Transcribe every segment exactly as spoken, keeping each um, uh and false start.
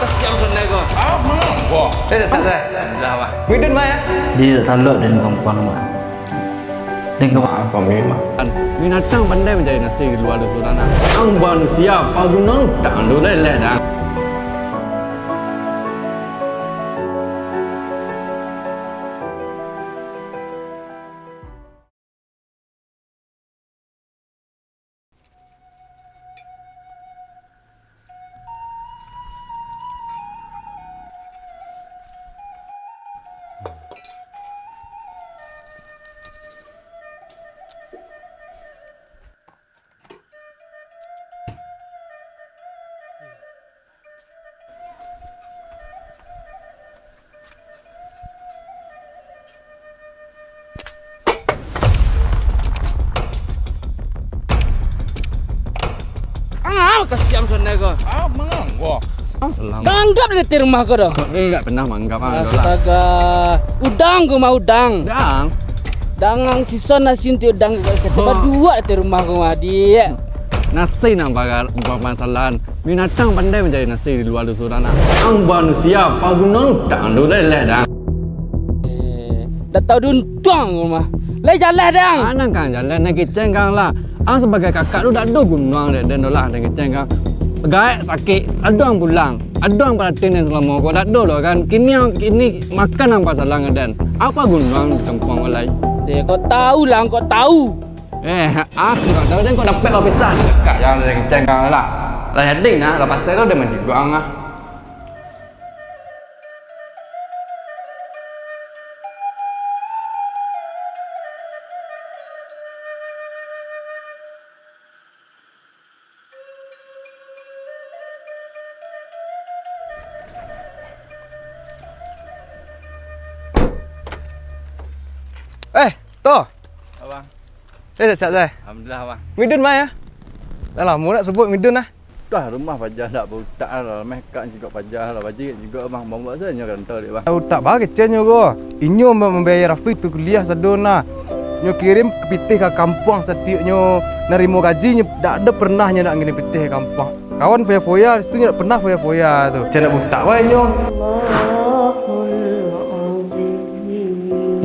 Siang sonai ko. Ah, mangko. Eh, sah, sah. Alhamdulillah, Mak. Midun, Mak, ya? Jadi tak talok den kampuang, Mak. Den kampuang. Maaf, kami, Mak. Binatang pandai mancari nasi di lua tu surang, nah. Ang manusia, paguno utak ang tu leleh, dah. Ah, kasiang sonai ko. Ah, manganggo. Ah, salam. Anggap dari rumah ko doh. Indak pernah manganggap, ah, doh lah. Astaga. Udang ko mah, udang. Udang. Dangang sison nasi untuak udang. Kata baduak dari rumah ko mah, Diak. Nasi nan baga-, bamasalahan. Binatang pandai mancari nasi di lua tu surang, nah. Ang manusia, paguno utak ang tu leleh, dah. Eh, dak tahu diuntuang ko mah. Lai jaleh, dang. Anang kang jaleh, nan kecek kang lah. Ang sabagai kakak tu dak ado guno ang dek den tu lah, nan kecek kang. Gaek sakik, ado ang pulang. Ado ang paratian den salamo ko, dak ado doh kan. Kini ang, kini makan ang pasalang den. Apo guno ang di kampuang ko lai? Eh, kau tahu lah, kau tahu. Eh, ah, kok tahu den, kok dapek bapisah. Kakak jan den kencangkan lah. Lah jadi nah, lah pasal tu den manjigok ang ah. Eh, To. Abang. Eh, siap-siap, Zai. Alhamdulillah, Bang. Midun, Mai, ya? Dah lamo nak sabuik midun, ah. Dah, rumah paja ndak bautak lah, meh kak jigok paja lah, bajik jigok, Bang. Bang, buat sajo nyo ka rantau dek, Bang. Utak bah keceknyo ko. Inyo mem-, mambayar Rafi pi kuliah sado nah. Nyo kirim pitih ka kampuang satiok nyo narimo gaji, nyo dak ado pernah nyo nak ngirim pitih ka kampuang. Kawan foya-foya, di situ nyo dak pernah foya-foya tu. Macam nak butak bae nyo.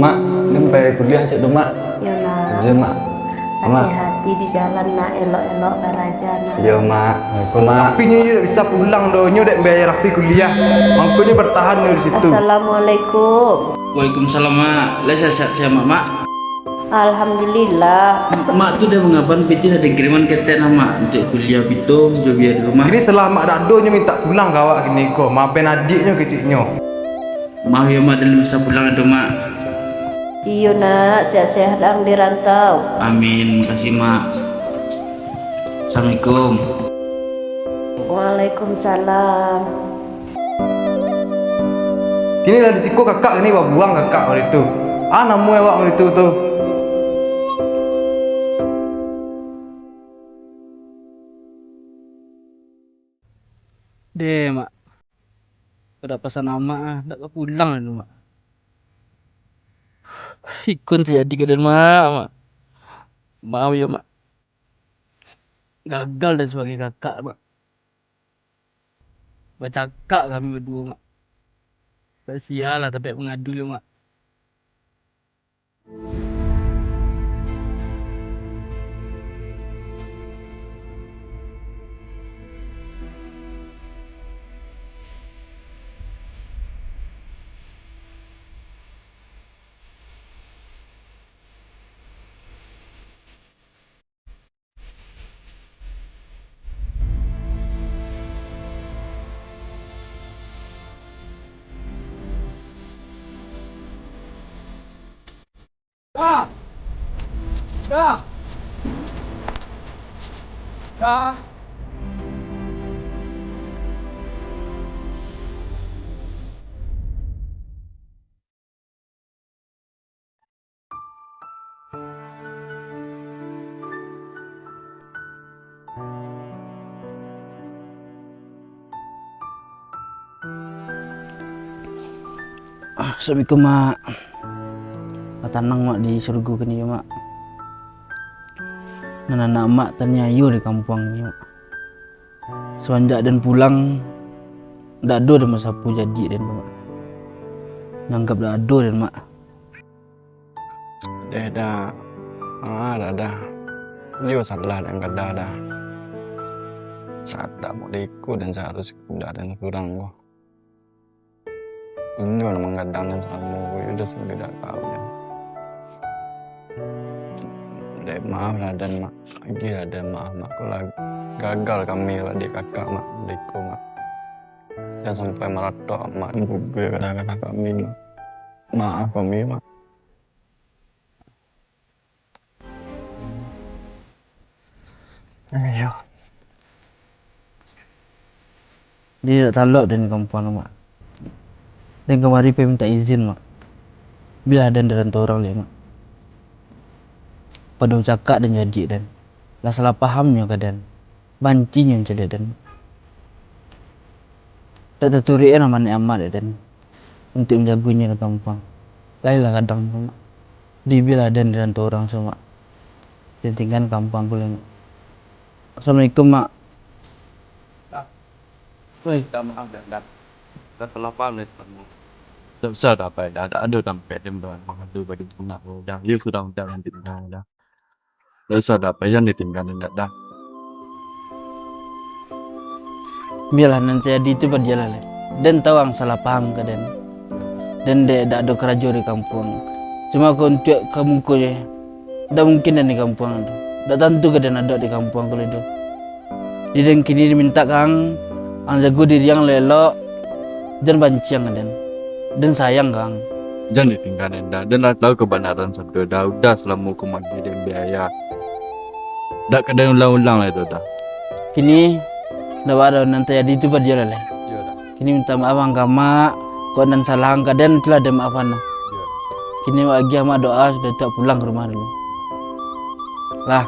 Mak, den pai kuliah cek tu, Mak. Yo, Nak. Izin, Mak. Mak. Hati-hati di jalan, Nak. Elok-elok baraja, Nak. Yo, Mak. Assalamualaikum, Mak. Tapi nyo dak bisa pulang doh. Nyo dek bayar Rafi kuliah. Mangkonyo bertahan nyo di situ. Assalamualaikum. Waalaikumsalam, Mak. Lai sehat-sehat, Mak, Mak? Alhamdulillah. Mak tu dah mangaban pitih ado kiriman ketek nah, Mak, untuak kuliah Pito jo biaya di rumah. Kini setelah Mak dak ado, nyo mintak pulang ka awak kini ko, maafkan adiaknyo keceknyo. Maaf yo, Mak, dak bisa pulang tu, Mak. Iyo, Nak, sehat-sehat ang di rantau. Amin, makasih, Mak. Assalamualaikum. Waalaikumsalam. Kini lah di siko kakak kini babuang kakak waktu itu. Ah, namuah awak waktu itu tu. Deh, Mak. Kada pasan amak ah, dak ka pulang anu, Mak. Ikun tajadi ka den, Mak, Mak. Maaf yo, Mak. Gagal den sabagai kakak, Mak. Bacakak kami baduo, Mak. Sia lah tampek mangadu yo, Mak. Dah. Dah. Dah. Ah, assalamualaikum, Mak. Lah tanang, Mak, di sarugo kini yo, Mak. Nan anak Mak taniayo di kampuang ni, Mak. Samanjak den pulang, Dak ado den masapu jadi den tu, Mak. Nanggap dak ado den, Mak. Deh, Da. Ah, Da, Da. Iyo salah den ka Da, Da. Sadak model iko den saharus indak den kurang ko. Inyo nan manggadang den salamo ko, iyo den sendiri dak tahu den. Deh, maaf lah den, Mak. Agiah lah den maaf, Mak. Ko lah gagal kami lah di kakak, Mak. Model iko, Mak. Jan sampai maratok, Mak. Gugur kadang-kadang kami, Mak. Maaf kami, Mak. Iyo. Jadi dak talok den di kampuang tu, Mak. Den kamari pai mintak izin, Mak. Bilah den di rantau urang lai, Mak. Pado bacakak den jo adiak den. Lah salah paham nyo ka den. Banci nyo mancaliak den. Dak taturuik an amanah amak dek den untuak manjago inyo di kampuang. Lai lah gadang tu, Mak. Dibilah den di rantau urang se, Mak. Den tinggaan kampuang ko lai, Mak. Assalamualaikum, Mak. Oi, mintak maaf, Da. Da salah paham lai samo. Dak usah, Da, pai, Da. Dak ado tampek den mangadu badi punah, Da. Iyo sudah, Da, tinggaan, Da. Dak usah, Da, payah ditinggaan indak, Da. Bialah, nan tajadi tu badialah lai. Den tahu ang salah paham ka den. Den dek dak ado karajo di kampuang. Cuma ko untuak ka muko je, dak mungkin den di kampuang tu. Dak tantu ka den ado di kampuang ko lai tu. Jadi den kini dimintak ka ang, ang jago diri ang elok-elok, jan banci ang ka den. Den sayang ka ang. Jan ditinggaan den, Da. Den lah tahu kabanaran sabana, Da. Udah salamo ko maagiah den biaya. Dak ka den ulang-ulang lai tu, Da. Kini, dak baa doh, nan tajadi tu badialah lai. Iyo, Da. Kini mintak maaf ang ka Mak, kok nan salah ang ka den tu lah den maafkan lah. Iyo. Kini agiah Mak doa sudah tu pulang ka rumah dulu. Lah.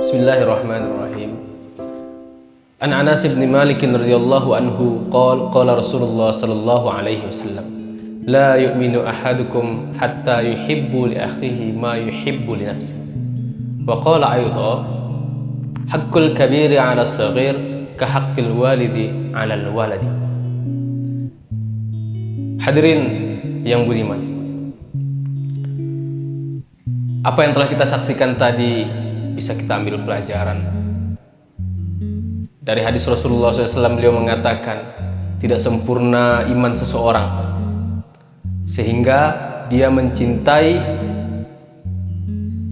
Bismillahirrahmanirrahim. An Anas bin Malik radhiyallahu anhu qol, qala Rasulullah sallallahu alaihi wasallam, "La yu'minu ahadukum hatta yuhibbu li akhihi ma yuhibbu li nafsihi." Wa qala aidha, "Haqqul kabiri 'ala shaghir ka haqqil walidi 'alal waladi." Hadirin yang budiman, apa yang telah kita saksikan tadi bisa kita ambil pelajaran. Dari hadis Rasulullah sallallahu alaihi wasallam, beliau mengatakan, tidak sempurna iman seseorang, sehingga dia mencintai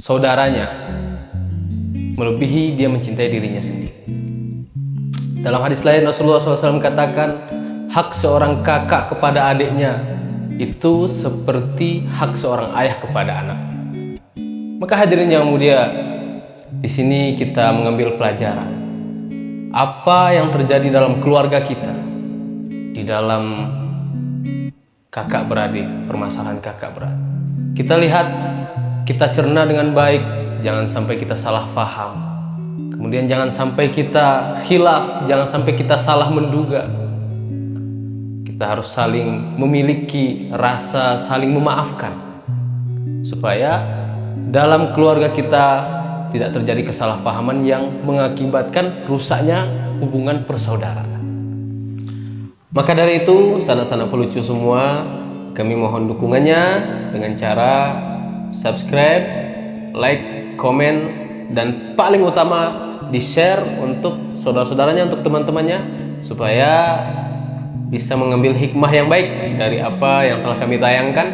saudaranya melebihi dia mencintai dirinya sendiri. Dalam hadis lain, Rasulullah sallallahu alaihi wasallam katakan, hak seorang kakak kepada adiknya itu seperti hak seorang ayah kepada anak. Maka hadirin yang mulia, di sini kita mengambil pelajaran. Apa yang terjadi dalam keluarga kita, di dalam kakak beradik, permasalahan kakak beradik. Kita lihat, kita cerna dengan baik, jangan sampai kita salah paham. Kemudian jangan sampai kita khilaf, jangan sampai kita salah menduga. Kita harus saling memiliki rasa saling memaafkan. Supaya dalam keluarga kita tidak terjadi kesalahpahaman yang mengakibatkan rusaknya hubungan persaudaraan. Maka dari itu, sanak-sanak pelucu semua, kami mohon dukungannya dengan cara subscribe, like, komen, dan paling utama di-share untuk saudara-saudaranya, untuk teman-temannya, supaya bisa mengambil hikmah yang baik dari apa yang telah kami tayangkan.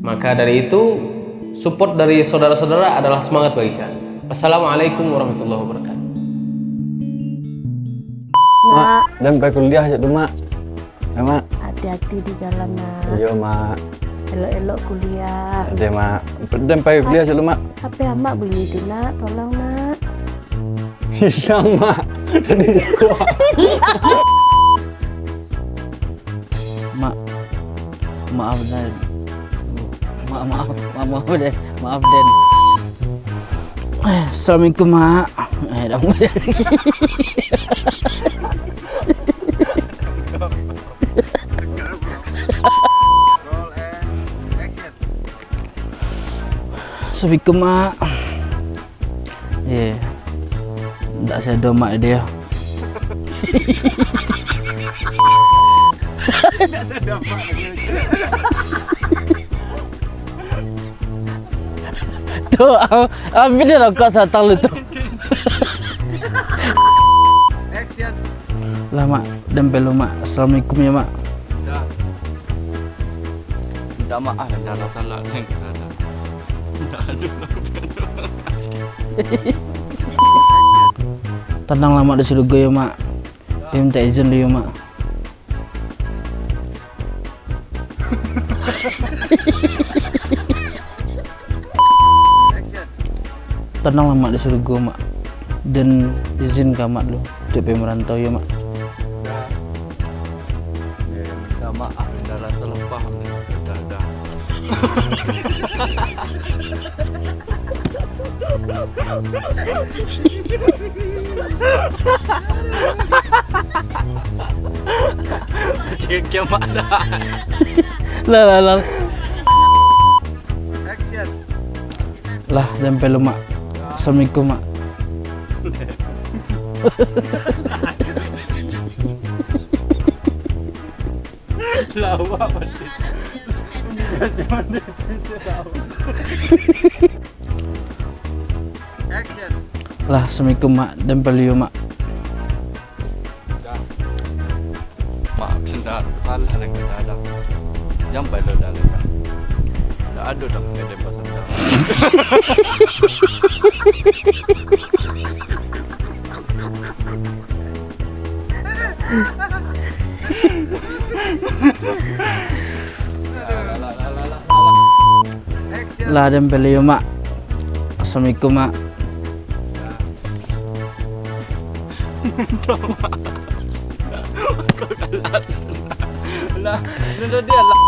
Maka dari itu, support dari saudara-saudara adalah semangat bagi kami. Assalamualaikum warahmatullahi wabarakatuh. Mak, Mak. Jan pai kuliah cak tu, Mak. Ya, Mak. Hati-hati di jalan, Nak. Iyo, Mak. Elok-elok kuliah. Ade, Mak. Jan pai kuliah cak tu, Mak. H P Amak bunyi tu, Nak. Tolong, Nak. Hilang, Mak. Tadi siko. Mak, maaf, Den. Mak, maaf, maaf, maaf, Den. Maaf, Den. Assalamualaikum, Mak. Eh, dah mulai. Assalamualaikum, Mak. Ye. Ndak sado, Mak, dia. Tu, am-, ambil dia rokok satang lu tu. Action. Lah, Mak, den pelu, Mak. Assalamualaikum ya, Mak. Dah. Minta maaf, dah lah salah, Neng. Dah, dah. Dah, dah. Tanang lah, Mak, di surga ya, Mak. Iyo, minta izin dulu ya, Mak. Tanang lah, Mak, di surga, Mak. Den izin ka Mak dulu, untuak pai marantau, yo, Mak. Dah. Eh, minta maaf, dah lah salah paham, dah. Dah, dah. Kiamat dah. Lah, lah, lah. Action. Lah, sampai lu, Mak. Assalamualaikum, Mak. Lawak, Mak. Action. Lah, assalamualaikum, Mak. Den pelu yo, Mak. Dah. Mak, sendal. Salah dengan dalam. Jangan pelu dalam, dah. Ndak ado dah mengadai pasal dalam. Lah, den pelu yo, Mak. Assalamualaikum, Mak. Lah, itu tadi lah.